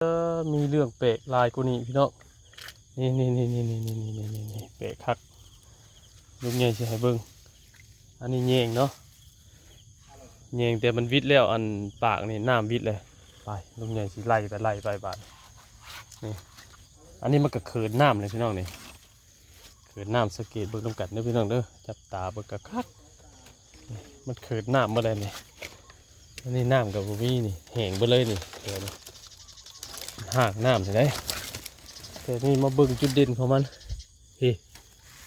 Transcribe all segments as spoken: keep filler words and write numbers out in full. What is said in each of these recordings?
เออ มีเรื่องแปลกหลายกว่านี้พี่น้อง นี่นี่นี่นี่นี่นี่นี่นี่นี่นี่แปลกคัก ลุงใหญ่สิให้เบิ่ง อันนี้แยงเนาะ แยงแต่มันวิดแล้ว อันปากนี่น้ำวิดเลย ไป ลุงใหญ่สิไล่ไปไล่ไปบาดนี่ อันนี้มันก็เขินน้ำเลยพี่น้องนี่ เขินน้ำ สังเกตเบิ่งนำกันเด้อพี่น้องเด้อ จับตาเบิ่งคักๆ มันเขินน้ำบ่ได้นี่ อันนี้น้ำก็บ่มีนี่ แห้งเบิดเลยนี่ เดี๋ยวนี้ หากน้ำสิได้ แต่นี่มาเบิ่งจุดเด่นของมัน พี่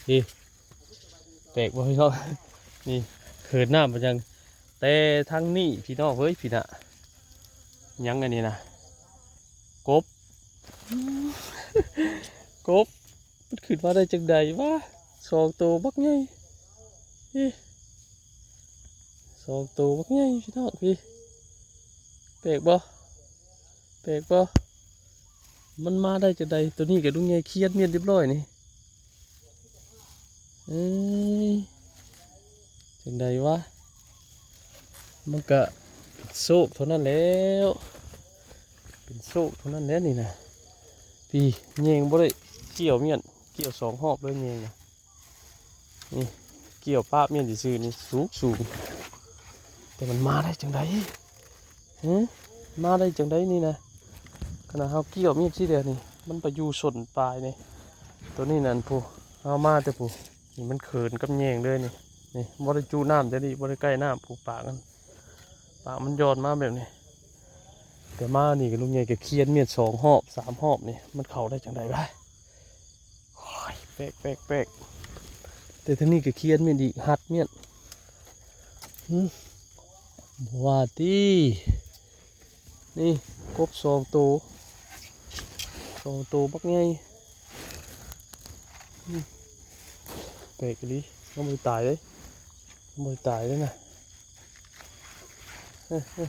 พี่ แปลกบ่พี่น้อง นี่ เขินน้ำไปจัง แต่ทั้งนี้พี่น้องเฮ้ย พี่น่ะ หยังอันนี้นะ กบ กบ มันขึ้นมาได้จังใดวะ สองโตบักใหญ่ เอ๊ะ สองโตบักใหญ่พี่น้องพี่ แปลกบ่ แปลกบ่ มันมาได้จังใด ตัวนี้ก็ลุงใหญ่เคียนเมียนเรียบร้อยนี่ เอ้ย จังใดวะ มันก็โชคเท่านั้นแล้ว เป็นโชคเท่านั้นแหละนี่นะ พี่ แยงบ่ได้เกี่ยวเมียน เกี่ยวสองหอบเลยแยงนะ นี่ เกี่ยวปาบเมียนซื่อๆนี่ สูงสูง แต่มันมาได้จังใด ฮะ มาได้จังใดนี่นะ ขนาดเฮาเกี่ยวเมียนซี่เดียวนี่ มันไปอยู่ส้นปลายนี่ ตัวนี้นั่นผู้ เฮามาแต่ผู้ นี่มันเขินกับแยงเลยนี่ นี่ บ่ได้จุน้ำจักดี บ่ได้ใกล้น้ำผู้ ปากมัน ปากมันหย่อนมาแบบนี้ แต่มานี่ก็ลุงใหญ่ก็เคียนเมียนสองหอบ สามหอบนี่ มันเข้าได้จังใดวะ โอ้ย แปลก แปลก แปลก แต่ทางนี้ก็เคียนเมียนอีก หัดเมียน หึ บ่ว่าติ นี่ กบสองโต สองโตบักใหญ่ หึ แปลกอีหลี มันบ่ตายเด้ มันบ่ตายเด้นะ เฮ้ย เฮ้ย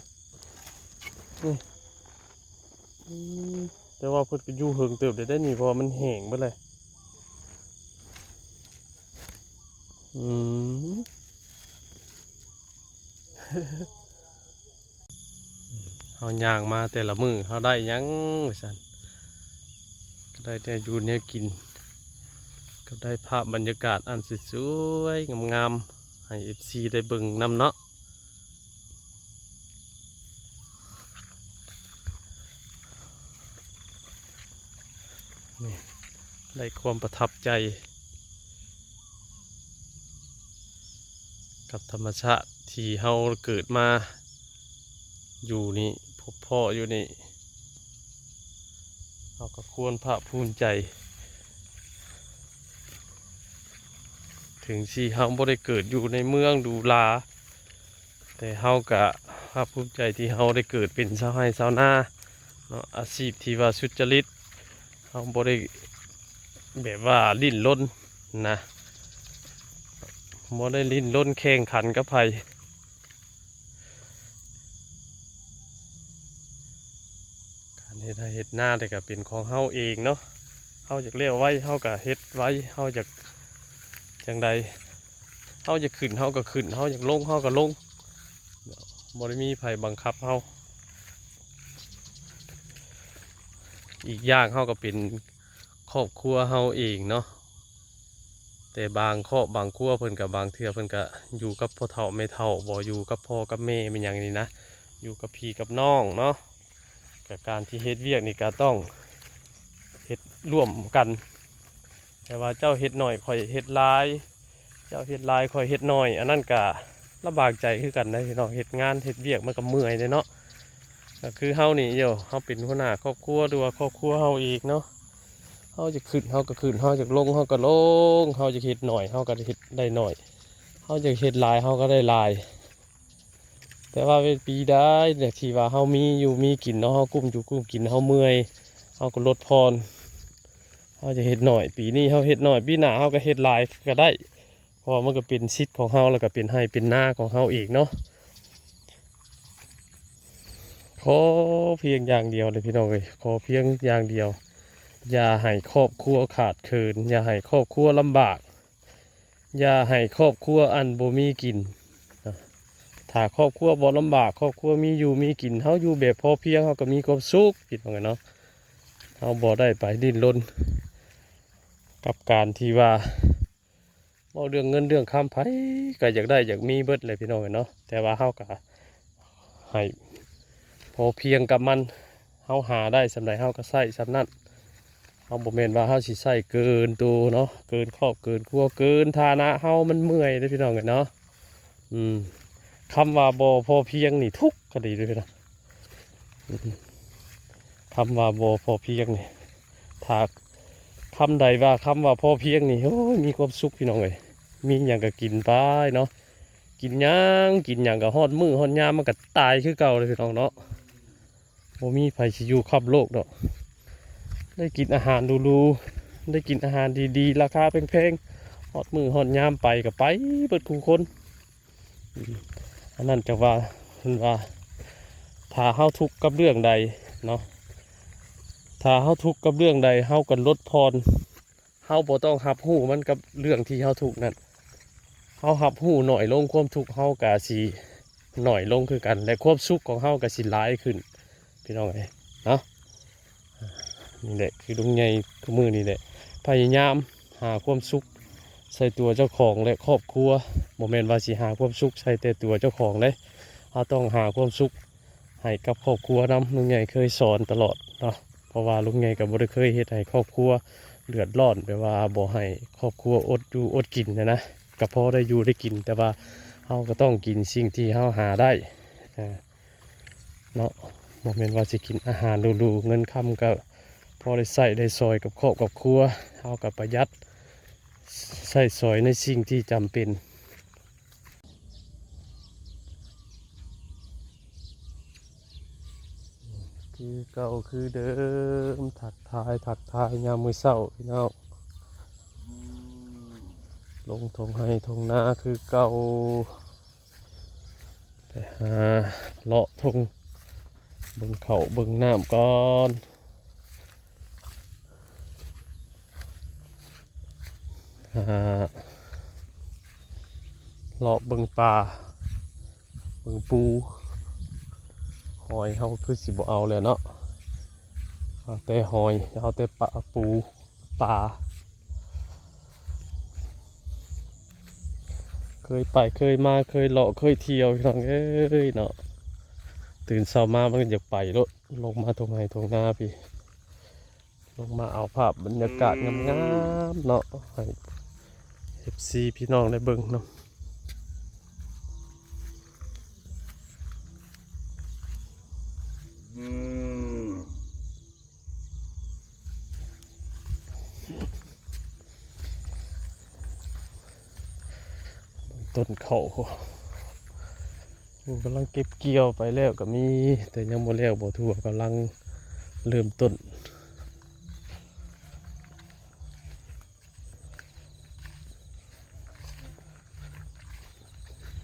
นี่ อืม แต่ว่าเพิ่นก็อยู่เหิงเติบได้ ได้นี่ เพราะว่ามันแห้งเบิดเลย อืม เฮาย่างมาแต่ละมื้อ เฮาได้หยังว่าซั่น ก็ได้แต่อยู่แนวกิน ก็ได้ภาพบรรยากาศอันสวยๆ งามๆ ให้ เอฟซี ได้เบิ่งนำเนาะ นี่ ได้ความประทับใจ กับธรรมชาติที่เฮาเกิดมาอยู่นี่ พบพ้ออยู่นี่ เฮาก็ควรภาคภูมิใจ ถึงสิเฮาบ่ได้เกิดอยู่ในเมืองหรูหรา แต่เฮาก็ภาคภูมิใจที่เฮาได้เกิดเป็นชาวไร่ชาวนาเนาะ อาชีพที่ว่าสุจริต เฮาบ่ได้แบบว่าดิ้นรนนะ บ่ได้ดิ้นรนแข่งขันกับไผ การเฮ็ดไร่เฮ็ดนานี่ก็เป็นของเฮาเองเนาะ เฮาอยากแล้วไว เฮาก็เฮ็ดไว เฮาอยากจั่งใด เฮาอยากขึ้น เฮาก็ขึ้น เฮาอยากลง เฮาก็ลง บ่ได้มีไผบังคับเฮา อีกอย่างเฮาก็เป็นครอบครัวเฮาเองเนาะ แต่บางครอบ บางครัวเพิ่นก็ บางเทื่อเพิ่นก็อยู่กับพ่อเฒ่าแม่เฒ่า บ่อยู่กับพ่อกับแม่แม่นหยังนี่นะ อยู่กับพี่กับน้องเนาะ ก็การที่เฮ็ดเวียกนี่ก็ต้องเฮ็ดร่วมกัน แต่ว่าเจ้าเฮ็ดน้อย ข้อยเฮ็ดหลาย เจ้าเฮ็ดหลาย ข้อยเฮ็ดน้อย อันนั้นก็ลำบากใจคือกันนะพี่น้อง เฮ็ดงานเฮ็ดเวียกมันก็เมื่อยเด้เนาะ ก็คือเฮานี่ โย เฮาเป็นหัวหน้าครอบครัว หรือว่าครอบครัวเฮาเองเนาะ เฮาจะขึ้น เฮาก็ขึ้น เฮาจะลง เฮาก็ลง เฮาจะเฮ็ดน้อย เฮาก็เฮ็ดได้น้อย เฮาจะเฮ็ดหลาย เฮาก็ได้หลาย แต่ว่าเป็นปีใดเนี่ยที่ว่าเฮามีอยู่มีกินเนาะ เฮากุ้มอยู่กุ้มกิน เฮาเมื่อย เฮาก็ลดผ่อน เฮาจะเฮ็ดน้อย ปีนี้เฮาเฮ็ดน้อย ปีหน้าเฮาก็เฮ็ดหลายก็ได้ เพราะว่ามันก็เป็นสิทธิ์ของเฮา แล้วก็เป็นไร่เป็นนาของเฮาเองเนาะ ขอเพียงอย่างเดียวเลยพี่น้องเอ้ย ขอเพียงอย่างเดียว อย่าให้ครอบครัวขาดเขิน อย่าให้ครอบครัวลำบาก อย่าให้ครอบครัวอันบ่มีกินนะ ถ้าครอบครัวบ่ลำบาก ครอบครัวมีอยู่มีกิน เฮาอยู่แบบพอเพียง เฮาก็มีความสุข พี่น้องเอ้ยเนาะ เฮาบ่ได้ไปดิ้นรนกับการที่ว่า เว้าเรื่องเงินเรื่องคำ ไผก็อยากได้อยากมีเบิดเลยพี่น้องเอ้ยเนาะ แต่ว่าเฮาก็ให้พอเพียงกับมัน เฮาหาได้ส่ำใดเฮาก็ใช้ส่ำนั้น เฮาบ่แม่นว่าเฮาสิใช้เกินโตเนาะ เกินครอบเกินครัว เกินฐานะเฮา มันเมื่อยเด้อพี่น้องเอ้ยเนาะ อืม คำว่าบ่พอเพียงนี่ทุกข์กะดีเด้อพี่น้อง อืม คำว่าบ่พอเพียงนี่ ถ้าคำใดว่าคำว่าพอเพียงนี่ โอ้ย มีความสุขพี่น้องเอ้ย มีหยังก็กินไปเนาะ กินหยัง กินหยังก็ฮอดมื้อฮอดยามมันก็ตายคือเก่าเลยพี่น้องเนาะ บ่มีไผสิอยู่ค้ำโลกดอก ได้กินอาหารหรูๆ ได้กินอาหารดีๆ ราคาแพงๆ ฮอดมื้อฮอดยามไปก็ไปเบิดคู่คน อืม อันนั้นจะว่า เพิ่นว่า ถ้าเฮาทุกข์กับเรื่องใดเนาะ ถ้าเฮาทุกข์กับเรื่องใด เฮาก็ลดผ่อน เฮาบ่ต้องรับรู้มันกับเรื่องที่เฮาทุกข์นั่น เฮารับรู้น้อยลง ความทุกข์เฮาก็สิน้อยลงคือกัน และความสุขของเฮาก็สิหลายขึ้น พี่น้องเอ้ย เนาะ นี่แหละคือลุงใหญ่ทุกมื้อนี่แหละ พยายามหาความสุขใส่ตัวเจ้าของและครอบครัว บ่แม่นว่าสิหาความสุขใส่แต่ตัวเจ้าของเด้ เฮาต้องหาความสุขให้กับครอบครัวนำ ลุงใหญ่เคยสอนตลอดเนาะ เพราะว่าลุงใหญ่ก็บ่ได้เคยเฮ็ดให้ครอบครัวเดือดร้อน แบบว่าบ่ให้ครอบครัวอดอยู่อดกินนะนะ ก็พอได้อยู่ได้กิน แต่ว่าเฮาก็ต้องกินสิ่งที่เฮาหาได้ อ่า เนาะ บ่แม่นว่าสิกินอาหารหรูๆ เงินคำก็พอได้ใช้ได้สอยกับครอบกับครัว เฮาก็ประหยัดใช้สอยในสิ่งที่จำเป็น คือเก่าคือเดิม ทักทาย ทักทายยามมื้อเช้าพี่น้อง ลงท่งไฮ่ท่งนาคือเก่า ไปหาเลาะท่ง เบิ่งข้าวเบิ่งน้ำก่อน หาเลาะเบิ่งปลา เบิ่งปู หอยเฮาคือสิบ่เอาแล้วเนาะ เอาแต่หอย เอาแต่ปลา ปู ปลา เคยไปเคยมา เคยเลาะเคยเที่ยวพี่น้องเอ้ยเนาะ ตื่นเช้ามามันก็อยากไปโลด ลงมาท่งไฮ่ท่งนาพี่ ลงมาเอาภาพบรรยากาศงามๆเนาะ ให้ เอฟซี พี่น้องได้เบิ่งนำ อืม ต้นข้าว โอ้ กำลังเก็บเกี่ยวไปแล้วก็มี แต่ยังบ่แล้วบ่ทั่ว กำลังเริ่มต้น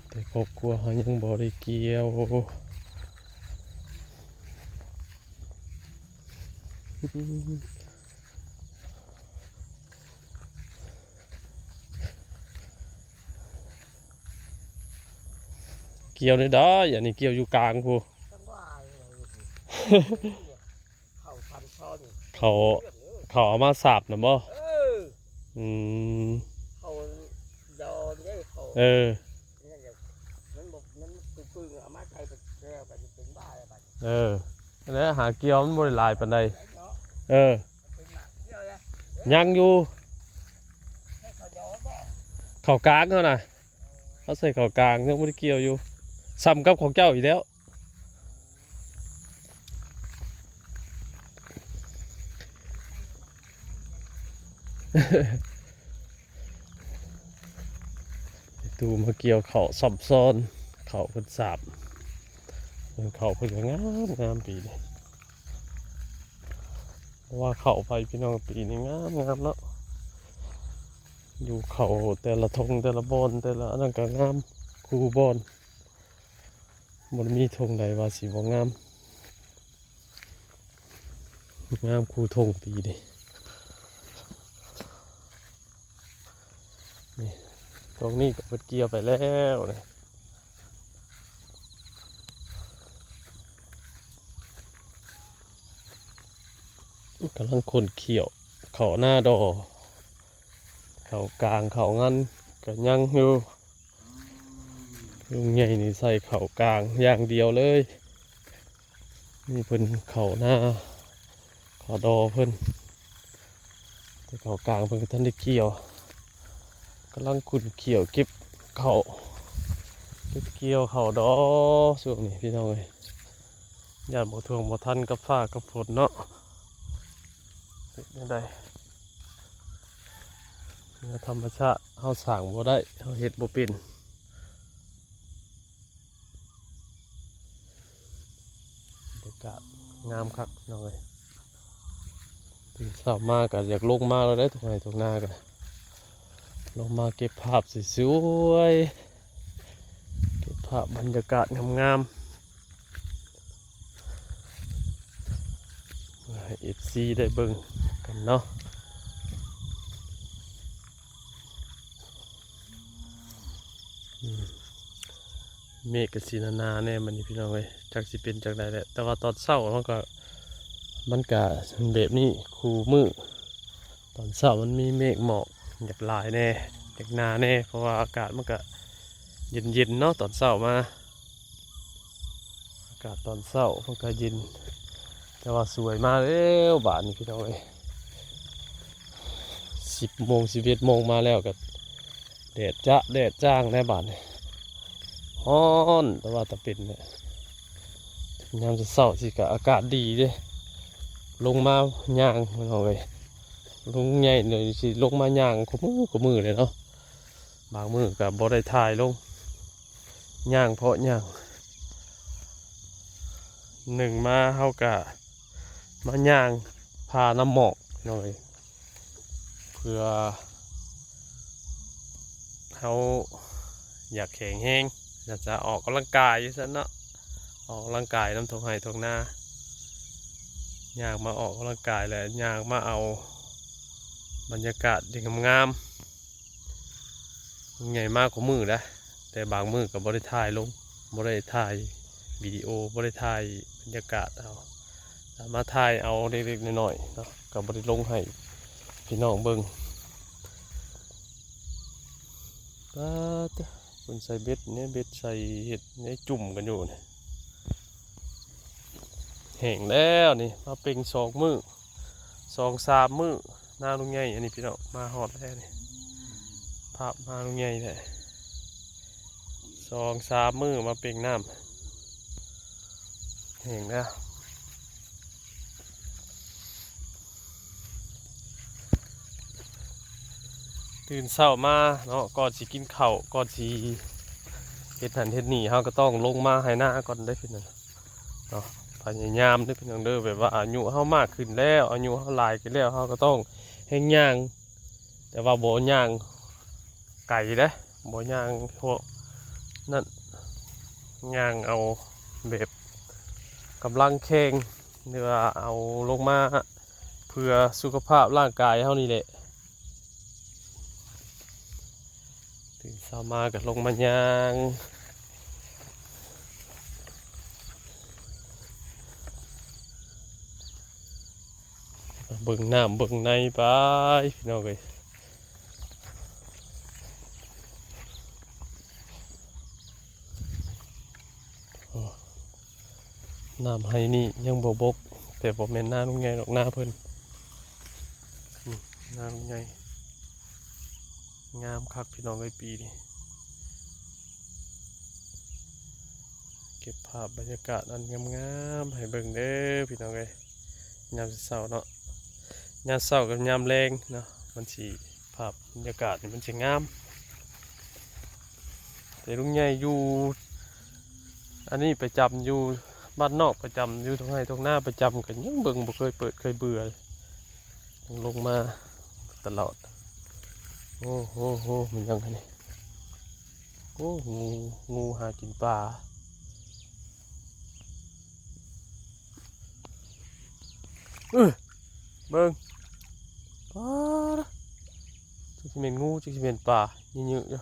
แต่ครอบครัวเฮายังบ่ได้เกี่ยว เกี่ยวได้ได้ อันนี้เกี่ยวอยู่กลางพู้น จังหวะเลย เขาทำท่อนี่ เขา เลือดเลย เขาเอามาสาบน่ะบ่ เออ อืม เขายอมได้เขา เออ นั่นแหละ มันบอก มันคือปืนเอามาใช้ไปแล้ว ไปเป็นบ้าแล้วบัดนี้ เออ นั่นแหละ หาเกี่ยวมันบ่ได้หลายปานใด เนาะ เออ เป็นหมากเกี่ยวแล้ว ยังอยู่ ให้เขายอมบ่ เข้ากลางเขาน่ะ เขาใส่เข้ากลาง ยังบ่ได้เกี่ยวอยู่ ส่ำกับของเจ้าอีกแล้ว ตู้มาเกี่ยวข้าวซ่อมซอน ข้าวเพิ่นสาบ เพิ่นข้าวเพิ่นก็งามงามปีนี้ เพราะว่าข้าวไผพี่น้องปีนี้งามงามเนาะ อยู่ข้าวแต่ละท่งแต่ละบ่อนแต่ละอันนั้นก็งามคู่บ่อน บ่มีท่งใดว่าสิบ่งาม งามคู่ท่งปีนี้ นี่ ท่งนี้ก็เพิ่นเกี่ยวไปแล้วนี่ กำลังขนเขี้ยว เข้านาดอ เข้ากลางเข้างันก็ยังอยู่ ลุงใหญ่นี่ใส่เข้ากลางอย่างเดียวเลย นี่เพิ่นเข้านา เข้าดอเพิ่น แต่เข้ากลางเพิ่นก็ทันได้เกี่ยว กำลังขนเขี้ยวเก็บเข้า เก็บเกี่ยวเข้าดอ ช่วงนี้พี่น้องเอ้ย ย่านบ่ท่วงบ่ทันกับฟ้ากับฝนเนาะ เป็นจั่งใด เนื้อธรรมชาติเฮาสร้างบ่ได้ เฮาเฮ็ดบ่เป็น บรรยากาศงามคักพี่น้องเอ้ย ตื่นเช้ามาก็อยากลงมาแล้วเด้อ ตรงไหนตรงหน้าก็ลงมาเก็บภาพสวยๆ เก็บภาพบรรยากาศงามๆ ให้เอฟซีได้เบิ่งกันเนาะ อืม เมฆก็สิหนาๆแน่มื้อนี้พี่น้องเอ้ย จักสิเป็นจั่งใดแหละ แต่ว่าตอนเช้ามันก็ มันก็แบบนี้คู่มื้อ ตอนเช้ามันมีเมฆหมอก อยากหลายแน่ อยากหนาแน่ เพราะว่าอากาศมันก็เย็นๆเนาะ ตอนเช้ามา อากาศตอนเช้ามันก็เย็น แต่ว่าสวยมาแล้วบาดนี้พี่น้องเอ้ย สิบโมง สิบเอ็ดโมงมาแล้วก็ แดดจะแดดจ้างแน่บาดนี้ ฮ้อน แต่ว่าตะเป็นเนี่ย ยามเช้าสิก็อากาศดีเด้ ลงมาย่างพี่น้องเอ้ย ลุงใหญ่นี่สิลงมาย่างคู่มื้อคู่มื้อเลยเนาะ บางมื้อก็บ่ได้ถ่ายลง ย่างเพาะย่าง หนึ่งมาเฮาก็มาย่างผ่าน้ำหมอกพี่น้องเอ้ย เพื่อเฮาอยากแข็งแรง อยากจะออกกำลังกายอยู่ซั่นเนาะ ออกกำลังกายนำท่งไฮ่ท่งนา ย่างมาออกกำลังกาย และย่างมาเอาบรรยากาศดีงามๆ ลุงใหญ่มาคู่มื้อนะ แต่บางมื้อก็บ่ได้ถ่ายลง บ่ได้ถ่ายวิดีโอ บ่ได้ถ่ายบรรยากาศเอา สามารถถ่ายเอาเล็กๆน้อยๆเนาะ ก็บ่ได้ลงให้พี่น้องเบิ่ง ป๊าดเด้อ เพิ่นใส่เบ็ดเนี่ย เบ็ดใส่เห็ดเนี่ย จุ่มกันอยู่นี่ แห้งแล้วนี่ มาเป่งสองมื้อ สองสามมื้อ นาลุงใหญ่ อันนี้พี่น้อง มาฮอดแล้วนี่ ภาพนาลุงใหญ่แท้ สองสามมื้อมาเป่งน้ำ แห้งแล้ว ตื่นเช้ามาเนาะ ก่อนสิกินข้าว ก่อนสิเฮ็ดหั้นเฮ็ดนี่ เฮาก็ต้องลงมาไฮ่นาก่อนเด้อพี่น้องเนาะ พยายามเด้อพี่น้องเด้อ แบบว่าอายุเฮามากขึ้นแล้ว อายุเฮาหลายขึ้นแล้ว เฮาก็ต้องแฮ่งย่าง แต่ว่าบ่ย่างไกลเด้ บ่ย่างพวกนั่น ย่างเอาแบบกำลังแข่ง หรือว่าเอาลงมาเพื่อสุขภาพร่างกายเฮานี่แหละ ตื่นเช้ามาก็ลงมาย่าง เบิ่งน้ำเบิ่งในไปพี่น้องเอ้ย โอ้ น้ำไฮ่นี่ยังบ่บก แต่บ่แม่นนาลุงใหญ่ดอก นาเพิ่น อืม นาลุงใหญ่ งามคักพี่น้องเอ้ย ปีนี้ เก็บภาพบรรยากาศอันงามๆให้เบิ่งเด้อพี่น้องเอ้ย ยามเช้าเนาะ ยามเช้ากับยามแลงเนาะ มันสิ ภาพบรรยากาศนี่มันสิงาม แต่ลุงใหญ่อยู่ อันนี้ประจำ อยู่บ้านนอกประจำ อยู่ท่งไฮ่ท่งนาประจำ ก็ยังเบิ่งบ่เคยเปิดเคยเบื่อเลย ลงมาตลอด โอ้โหโห มันยังไงนี่ โอ้ งู งูหากินปลา เออ เบิ่ง ปลา จักสิแม่นงู จักสิแม่นปลา เยอะๆอยู่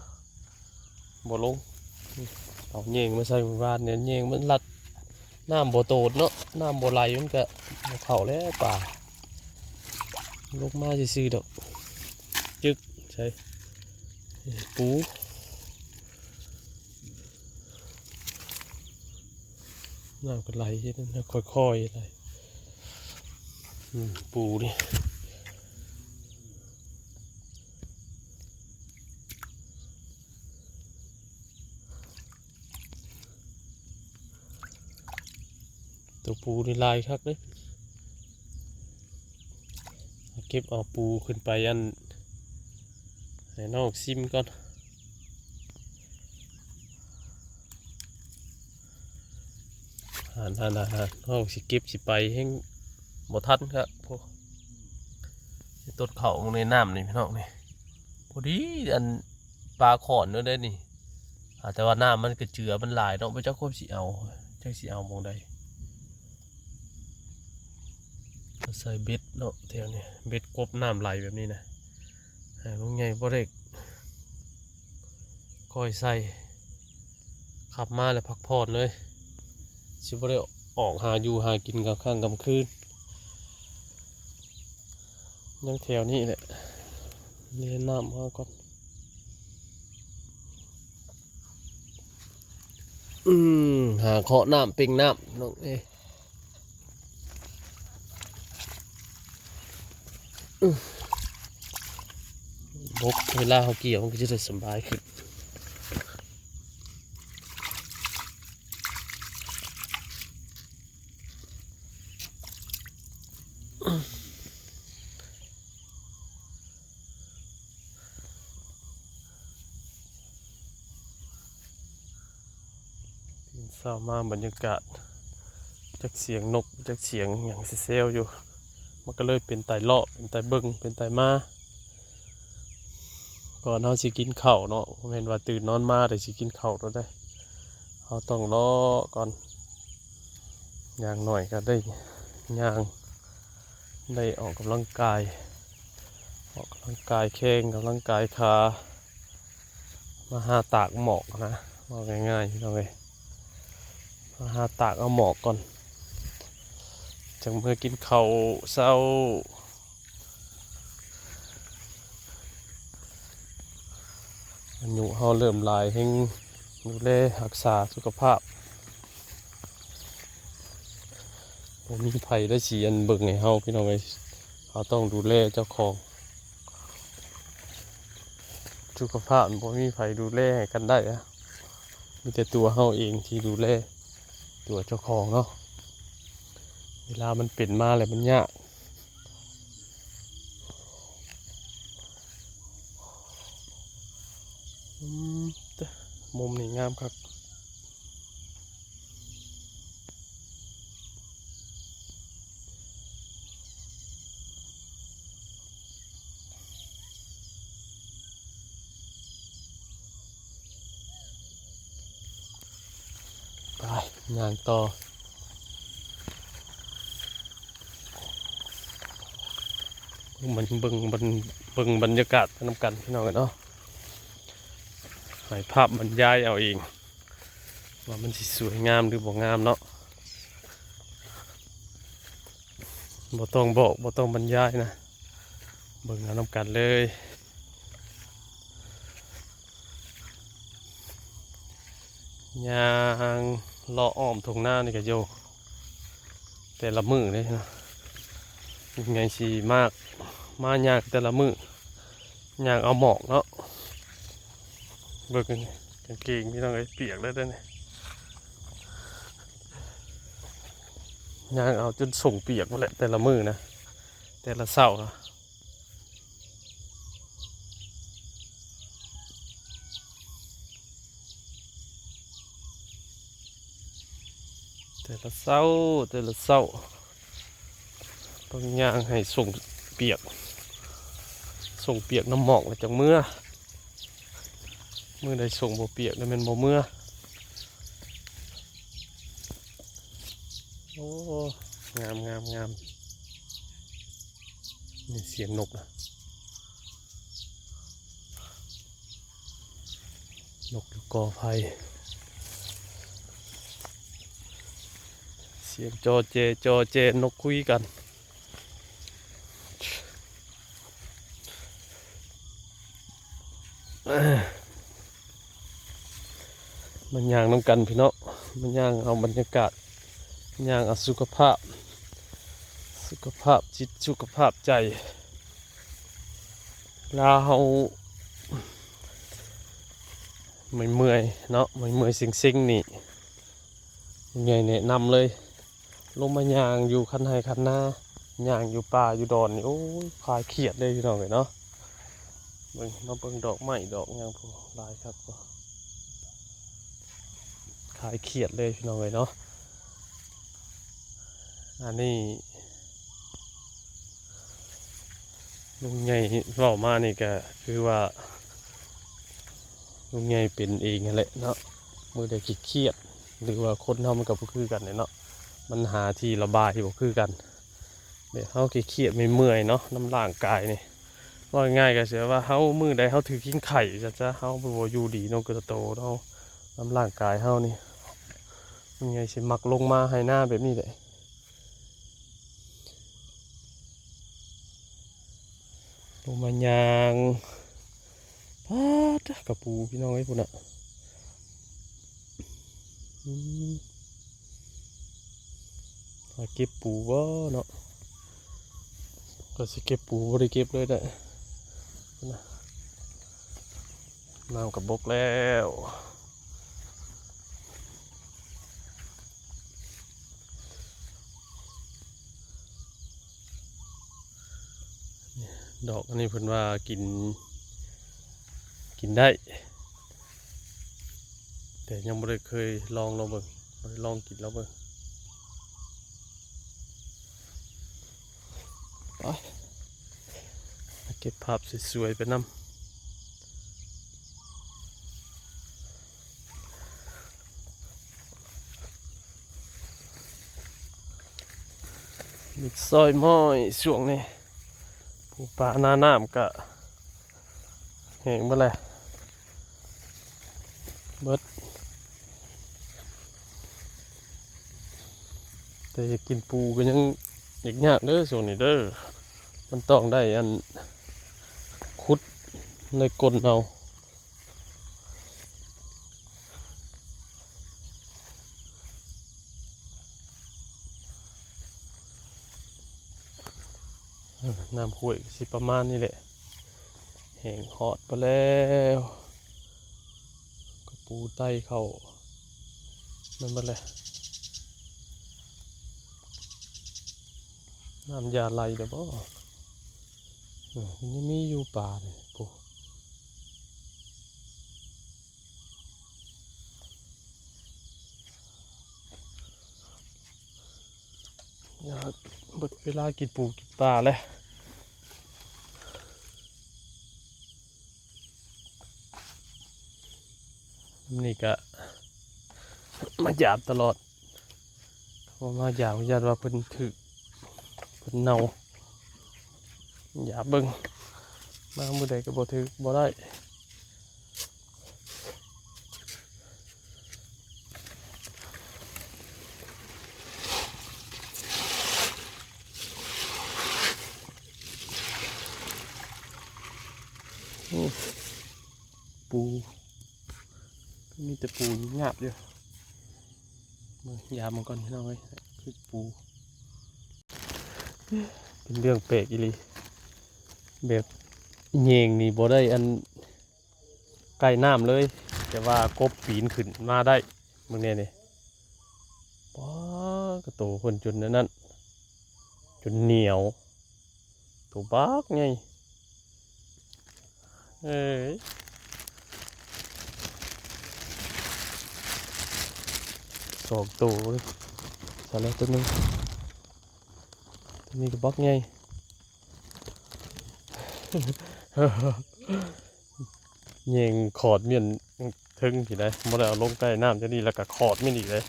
บ่ลง เอาแยงมาใส่หมู่บ้านเนี่ย แยงมันรัด น้ำบ่โตดเนาะ น้ำบ่ไหล มันก็บ่เข้าแล้วปลา ลงมาซื่อๆดอก จึก ใส่ ปู น้ำก็ไหลอยู่นั่นนะ ค่อยๆไหล อืม ปูนี่ ตัวปูนี่หลายคักเลย เก็บเอาปูขึ้นไปอัน ให้น้องซิมก่อน อ่านั่นๆๆ น้องสิเก็บสิไปแฮงบ่ทันครับ พวก ต้นเขาในน้ำนี่พี่น้องนี่ พอดีอันปลาขอนด้วยเด้นี่ อ่า แต่ว่าน้ำมันก็เจือมันหลายเนาะ บ่จักควบสิเอา จักสิเอาหม่องใด ใส่เบ็ดเนาะ แถวนี้ เบ็ดกบน้ำไหลแบบนี้นะ ให้ลุงใหญ่บ่ได้คอยใส่ ขับมาแล้วพักผ่อนเลย สิบ่ได้ออกหาอยู่หากินกลางค่ำกลางคืน ยังแถวนี้แหละ เล่นน้ำมาก่อน อืม หาเคาะน้ำเป่งน้ำน้องเอ้ย อืม บก เวลาเขาเกี่ยวมันก็จะได้สบายขึ้น ตื่นเช้ามาบรรยากาศ จักเสียงนก จักเสียงหยังเซลอยู่ มันก็เลยเป็นตาเลาะ เป็นตาเบิ่ง เป็นตามา ก่อนเฮาสิกินข้าวเนาะ บ่แม่นว่าตื่นนอนมาแต่สิกินข้าวแล้วได้ เฮาต้องเลาะก่อน อย่างน้อยก็ได้ย่าง ได้ออกกำลังกาย ออกกำลังกายแข้ง กำลังกายขา มาหาตากหมอกนะ เว้าง่ายๆ พี่น้องเอ้ย มาหาตากเอาหมอกก่อน จั่งเมือกินข้าวเช้า อายุเฮาเริ่มหลาย แฮ่งดูแลรักษาสุขภาพ บ่มีไผได้สิอันเบิ่งให้เฮา พี่น้องเอ้ย เฮาต้องดูแลเจ้าของ สุขภาพบ่มีไผดูแลให้กันได้อะ มีแต่ตัวเฮาเองที่ดูแลตัวเจ้าของเนาะ เวลามันเป็นมาแล้วมันยาก อืม แต่มุมนี้งามคัก ไป ย่างต่อ มันเบิ่ง เบิ่ง เบิ่งบรรยากาศไปนำกันพี่น้องเอ้ยเนาะ ให้ภาพบรรยายเอาเอง ว่ามันสิสวยงามหรือบ่งามเนาะ บ่ต้องบอก บ่ต้องบรรยายนะ เบิ่งเอานำกันเลย ย่างเลาะอ้อมทุ่งนานี่ก็อยู่ แต่ละมื้อเลยนะ ยังไงสิมาก มายากแต่ละมื้อ ย่างเอาหมอกเนาะ เบิ่งกางเกงพี่น้องเอ้ย เปียกแล้วเด้อนี่ ย่างเอาจนส่งเปียกหมดแหละ แต่ละมื้อนะ แต่ละเช้านะ แต่ละเช้า แต่ละเช้า ต้องย่างให้ส่งเปียก ส่งเปียกน้ำหมอกแล้วจั่งเมือ มื้อใดส่งบ่เปียกแล้วแม่นบ่เมือ โอ้ งาม งาม งาม นี่เสียงนกนะ นกอยู่กอไผ่ เสียงจอแจ จอแจ นกคุยกัน มาย่างนำกันพี่น้อง มาย่างเอาบรรยากาศ ย่างเอาสุขภาพ สุขภาพจิตสุขภาพใจ ลาเฮาเมื่อยๆเนาะ เมื่อยๆเซ็งๆนี่ ลุงใหญ่แนะนำเลย ลงมาย่างอยู่คันไฮ่คันนา ย่างอยู่ป่าอยู่ดอนนี่ โอ้ย คลายเครียดเลยพี่น้องเอ้ยเนาะ เบิ่ง มาเบิ่งดอกไม้ดอกหยังพู้น หลายคักพู้น คลายเครียดเลยพี่น้องเอ้ยเนาะ อันนี้ ลุงใหญ่เว้ามานี่ก็คือว่า ลุงใหญ่เป็นเองนั่นแหละเนาะ มื้อใดขี้เครียด หรือว่าคนเฮามันก็บ่คือกันเนาะ มันหาที่ระบายบ่คือกัน แบบเฮาขี้เครียดเมื่อยๆเนาะ นำร่างกายนี่ เว้าง่ายๆก็สิว่าเฮามื้อใดเฮาถือกินไข้ซะ เฮาบ่อยู่ดีเนาะ กระโตเนาะ นำร่างกายเฮานี่ ลุงใหญ่สิมักลงมาไฮ่นาแบบนี้แหละ ลงมาย่าง ป๊าด กะปูพี่น้องเอ้ย พู้นน่ะ อืม หาเก็บปูบ่เนาะ ก็สิเก็บปูบ่ได้เก็บเลยเด้อ พู้นน่ะ น้ำก็บกแล้ว ดอกอันนี้เพิ่นว่ากิน กินได้ แต่ยังบ่ได้เคยลองลองเบิ่ง บ่ได้ลองกินลองเบิ่ง ไป เก็บภาพสวยๆไปนำ มีซอยม้อยช่วงนี้ ปูปลาหน้าน้ำก็แห้งหมดแล้ว เบิด แต่อยากกินปูก็ยังยากๆเด้อช่วงนี้เด้อ มันต้องได้อันขุดในก้นเอา น้ำห้วยก็สิประมาณนี้แหละ แห้งฮอดไปแล้ว กะปูไต่เข้า นั่นบ่แหละ น้ำยาไหลเด้อบ่ อืม ยังมีอยู่ปลานี่ ปู ยาก เบิดเวลากินปูกินปลาแล้ว นี่ก็ มายามตลอด เพราะมายาม ย่านว่าเพิ่นถืก เพิ่นเน่า ยามเบิ่ง มามื้อใดก็บ่ถืก บ่ได้ โอ้ ปู มีแต่ปูหยาบอยู่ เบิ่งยามมันก่อนพี่น้องเอ้ย คือปู เป็นเรื่องแปลกอีหลี แบบแยงนี่บ่ได้อันใกล้น้ำเลย แต่ว่ากบปีนขึ้นมาได้ เบิ่งแน่นี่ ป๊าด กะโตเพิ่นจนอันนั้น จนเหนียว โตบักใหญ่ เอ้ย สองโตเลย ใส่แล้วตัวหนึ่ง ตัวนี้ก็บักใหญ่ แยงขอดเมียนเทิงพี้ได้ บ่ได้เอาลงใกล้น้ำจั่งนี้ แล้วก็ขอดเมียนอีกเลย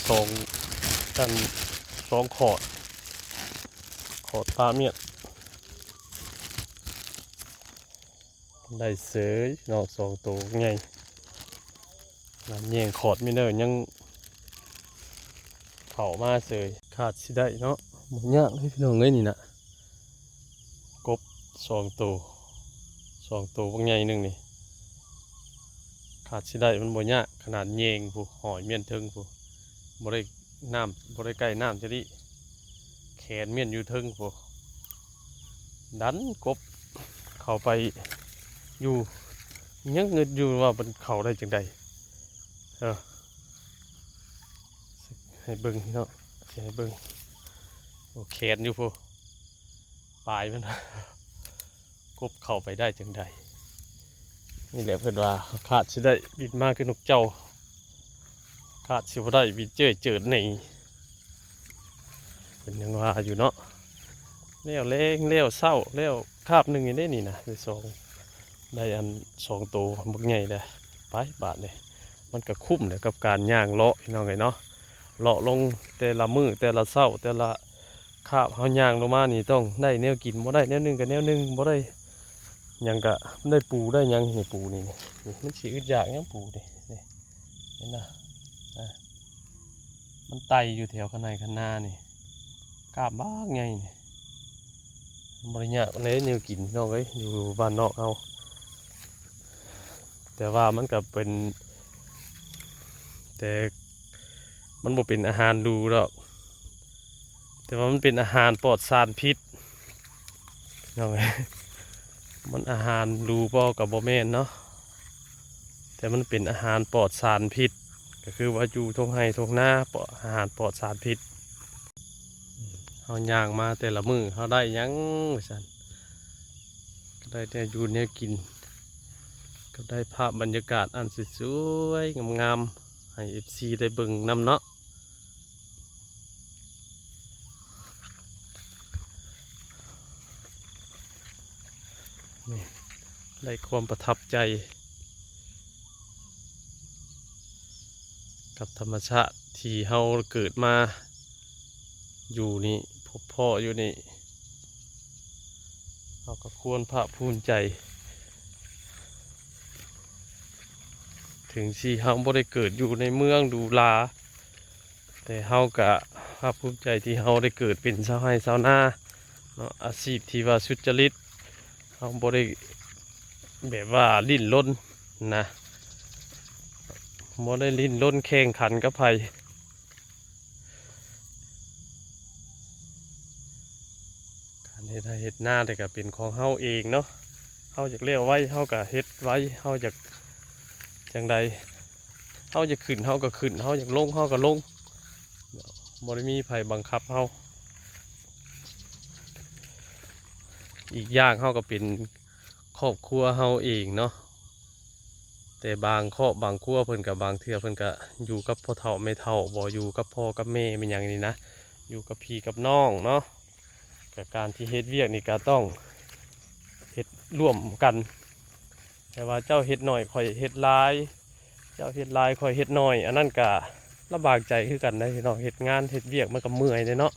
สอง อัน สองขอด ขอดปลาเมียน ได้เสยเนาะ สองโตใหญ่ แยงขอดเมียนเด้อ ยังเข้ามาเสย ขาดสิได้เนาะ บ่ยากเลยพี่น้องเอ้ยนี่นะ กบสองโต สองโตบักใหญ่หนึ่งนี่ อาจสิได้มันบ่ยาก ขนาดแยงพู้น หอยเมียนเทิงพู้น บ่ได้น้ำ บ่ได้ใกล้น้ำจะดิ แขนเมียนอยู่เทิงพู้น ดันกบเข้าไปอยู่ ยังงึดอยู่ว่ามันเข้าได้จั่งใด เออ ให้เบิ่งพี่น้อง สิให้เบิ่ง โอ้ แขนอยู่พู้น ปลายมัน กบเข้าไปได้จั่งใด นี่แหละเพิ่นว่า คาดสิได้บินมาคือนกเจ้า คาดสิบ่ได้บินเจ้ยเจิดหนี เพิ่นยังว่าอยู่เนาะ แล้วแลงแล้วเช้า แล้วคาบหนึ่งนี่เด้นี่นะ ได้สอง ได้อันสองโตบักใหญ่เด้อ ไปบาดนี่ มันก็คุ้มแหละกับการย่างเลาะพี่น้องเอ้ยเนาะ เลาะลงแต่ละมื้อแต่ละเช้าแต่ละคาบ เฮาย่างลงมานี่ต้องได้แนวกิน บ่ได้แนวหนึ่งก็แนวหนึ่ง บ่ได้หยังก็ได้ปูได้หยังนี่ ปูนี่ นี่ นี่มันสิอึดอยากหยังปูนี่ นี่ เห็นนะ อ่ะ มันไต่อยู่แถวคันไฮคันนานี่ กาบบักใหญ่นี่ บ่ได้ยากเลยแนวกินพี่น้องเอ้ย อยู่บ้านนอกเฮา แต่ว่ามันก็เป็น แต่มันบ่เป็นอาหารหรูดอก แต่ว่ามันเป็นอาหารปลอดสารพิษพี่น้องเอ้ย มันอาหารหรูบ่ก็บ่แม่นเนาะ แต่มันเป็นอาหารปลอดสารพิษ ก็คือว่าอยู่ท่งไฮ่ท่งนา ปลอด อาหารปลอดสารพิษ เฮาย่างมาแต่ละมื้อ เฮาได้หยังว่าซั่น ก็ได้แต่อยู่แนวกิน ก็ได้ภาพบรรยากาศอันสวยๆ งามๆ ให้ เอฟซี ได้เบิ่งนำเนาะ นี่ ได้ความประทับใจ กับธรรมชาติที่เฮาเกิดมาอยู่นี่ พบพ้ออยู่นี่ เฮาก็ควรภาคภูมิใจ ถึงสิเฮาบ่ได้เกิดอยู่ในเมืองหรูหรา แต่เฮาก็ภาคภูมิใจที่เฮาได้เกิดเป็นชาวไร่ชาวนาเนาะ อาชีพที่ว่าสุจริต เฮาบ่ได้แบบว่าดิ้นรนนะ บ่ได้ดิ้นรนแข่งขันกับไผ การเฮ็ดไร่เฮ็ดนานี่ก็เป็นของเฮาเองเนาะ เฮาอยากแล้วไวเฮาก็เฮ็ดไว เฮาอยากจั่งใด เฮาอยากขึ้นเฮาก็ขึ้น เฮาอยากลงเฮาก็ลง บ่ได้มีไผบังคับเฮา อีกอย่างเฮาก็เป็นครอบครัวเฮาเองเนาะ แต่บางครอบบางครัวเพิ่นก็ บางเทื่อเพิ่นก็อยู่กับพ่อเฒ่าแม่เฒ่า บ่อยู่กับพ่อกับแม่แม่นหยังนี่นะ อยู่กับพี่กับน้องเนาะ ก็การที่เฮ็ดเวียกนี่ก็ต้องเฮ็ดร่วมกัน แต่ว่าเจ้าเฮ็ดน้อยข้อยเฮ็ดหลาย เจ้าเฮ็ดหลายข้อยเฮ็ดน้อย อันนั้นก็ลำบากใจคือกันนะพี่น้อง เฮ็ดงานเฮ็ดเวียกมันก็เมื่อยเด้เนาะ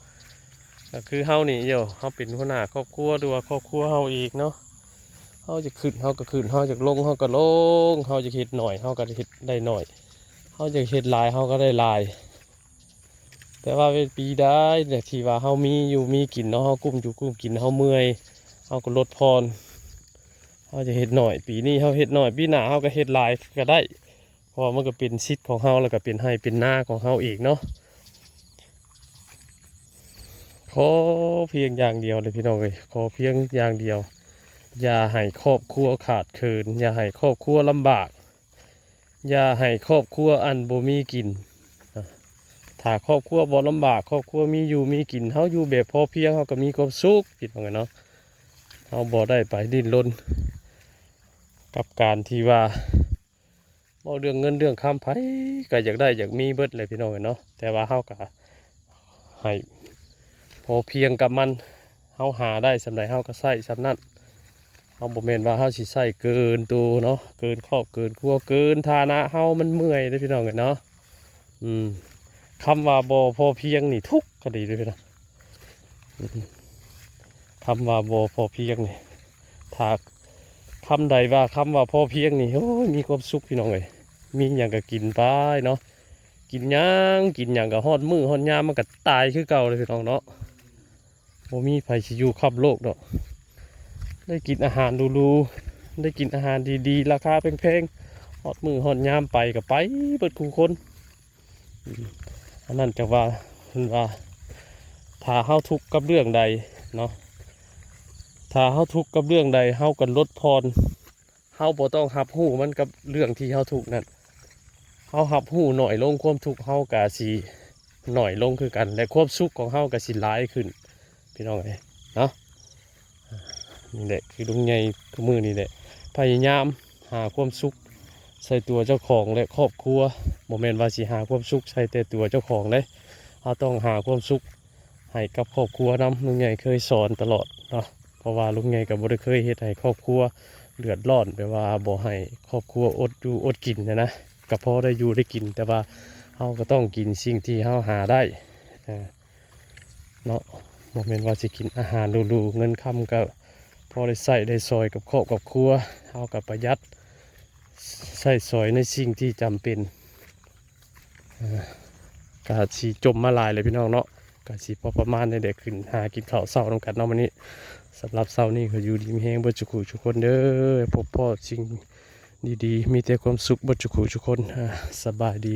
ก็คือเฮานี่ โย เฮาเป็นหัวหน้าครอบครัว หรือว่าครอบครัวเฮาเองเนาะ เฮาจะขึ้นเฮาก็ขึ้น เฮาจะลงเฮาก็ลง เฮาจะเฮ็ดน้อยเฮาก็เฮ็ดได้น้อย เฮาจะเฮ็ดหลายเฮาก็ได้หลาย แต่ว่าเป็นปีใดเนี่ยที่ว่าเฮามีอยู่มีกินเนาะ เฮากุ้มอยู่กุ้มกิน เฮาเมื่อย เฮาก็ลดผ่อน เฮาจะเฮ็ดน้อย ปีนี้เฮาเฮ็ดน้อย ปีหน้าเฮาก็เฮ็ดหลายก็ได้ เพราะว่ามันก็เป็นสิทธิ์ของเฮา แล้วก็เป็นไร่เป็นนาของเฮาเองเนาะ ขอเพียงอย่างเดียวเลยพี่น้องเอ้ย ขอเพียงอย่างเดียว อย่าให้ครอบครัวขาดเขิน อย่าให้ครอบครัวลำบาก อย่าให้ครอบครัวอันบ่มีกิน ถ้าครอบครัวบ่ลำบาก ครอบครัวมีอยู่มีกิน เฮาอยู่แบบพอเพียง เฮาก็มีความสุข พี่น้องเอ้ยเนาะ เฮาบ่ได้ไปดิ้นรน กับการที่ว่า เว้าเรื่องเงินเรื่องคำ ไผก็อยากได้อยากมีเบิดเลยพี่น้องเอ้ยเนาะ แต่ว่าเฮาก็ให้พอเพียงกับมัน เฮาหาได้ส่ำใดเฮาก็ใช้ส่ำนั้น เฮาบ่แม่นว่าเฮาสิใช้เกินตัวเนาะ เกินครอบเกินครัว เกินฐานะเฮา มันเมื่อยเด้อพี่น้องเอ้ยเนาะ อืม คำว่าบ่พอเพียงนี่ทุกข์ก็ดีเด้อพี่น้อง อืม คำว่าบ่พอเพียงนี่ ถ้าคำใดว่าคำว่าพอเพียงนี่ โอ้ย มีความสุขพี่น้องเอ้ย มีหยังก็กินไปเนาะ กินหยัง กินหยังก็ฮอดมื้อฮอดยามมันก็ตายคือเก่าเลยพี่น้องเนาะ บ่มีไผสิอยู่ค้ำโลกดอก ได้กินอาหารหรูๆ ได้กินอาหารดีๆ ราคาแพงๆ ฮอดมื้อฮอดยามไปก็ไปเบิดคู่คนอืมอันนั้นจั่งว่าเพิ่นว่า ถ้าเฮาทุกข์กับเรื่องใดเนาะ ถ้าเฮาทุกข์กับเรื่องใด เฮาก็ลดผ่อน เฮาบ่ต้องรับรู้มันกับเรื่องที่เฮาทุกข์นั้น เฮารับรู้น้อยลง ความทุกข์เฮาก็สิน้อยลงคือกัน และความสุขของเฮาก็สิหลายขึ้น พี่น้องเอ้ย เนาะ นี่แหละคือลุงใหญ่ทุกมื้อนี่แหละ พยายามหาความสุขใส่ตัวเจ้าของและครอบครัว บ่แม่นว่าสิหาความสุขใส่แต่ตัวเจ้าของเด้ เฮาต้องหาความสุขให้กับครอบครัวนำ ลุงใหญ่เคยสอนตลอดเนาะ เพราะว่าลุงใหญ่ก็บ่ได้เคยเฮ็ดให้ครอบครัวเดือดร้อน แบบว่าบ่ให้ครอบครัวอดอยู่อดกินหั้นนะ ก็พอได้อยู่ได้กิน แต่ว่าเฮาก็ต้องกินสิ่งที่เฮาหาได้ อ่า เนาะ บ่แม่นว่าสิกินอาหารหรูๆ เงินคำก็พอได้ใช้ได้สอยกับครอบกับครัว เฮาก็ประหยัดใช้สอยในสิ่งที่จำเป็น อ่า ก็สิจมมาหลายเลยพี่น้องเนาะ ก็สิพอประมาณนี้แหละ ขึ้นหากินข้าวเช้านำกันเนาะมื้อนี้ สำหรับเช้านี้ก็อยู่ดีมีแฮงเบิดซุคู่ซุคนเด้อ พบพ้อสิ่งดีๆ มีแต่ความสุขเบิดซุคู่ซุคน อ่า สบายดี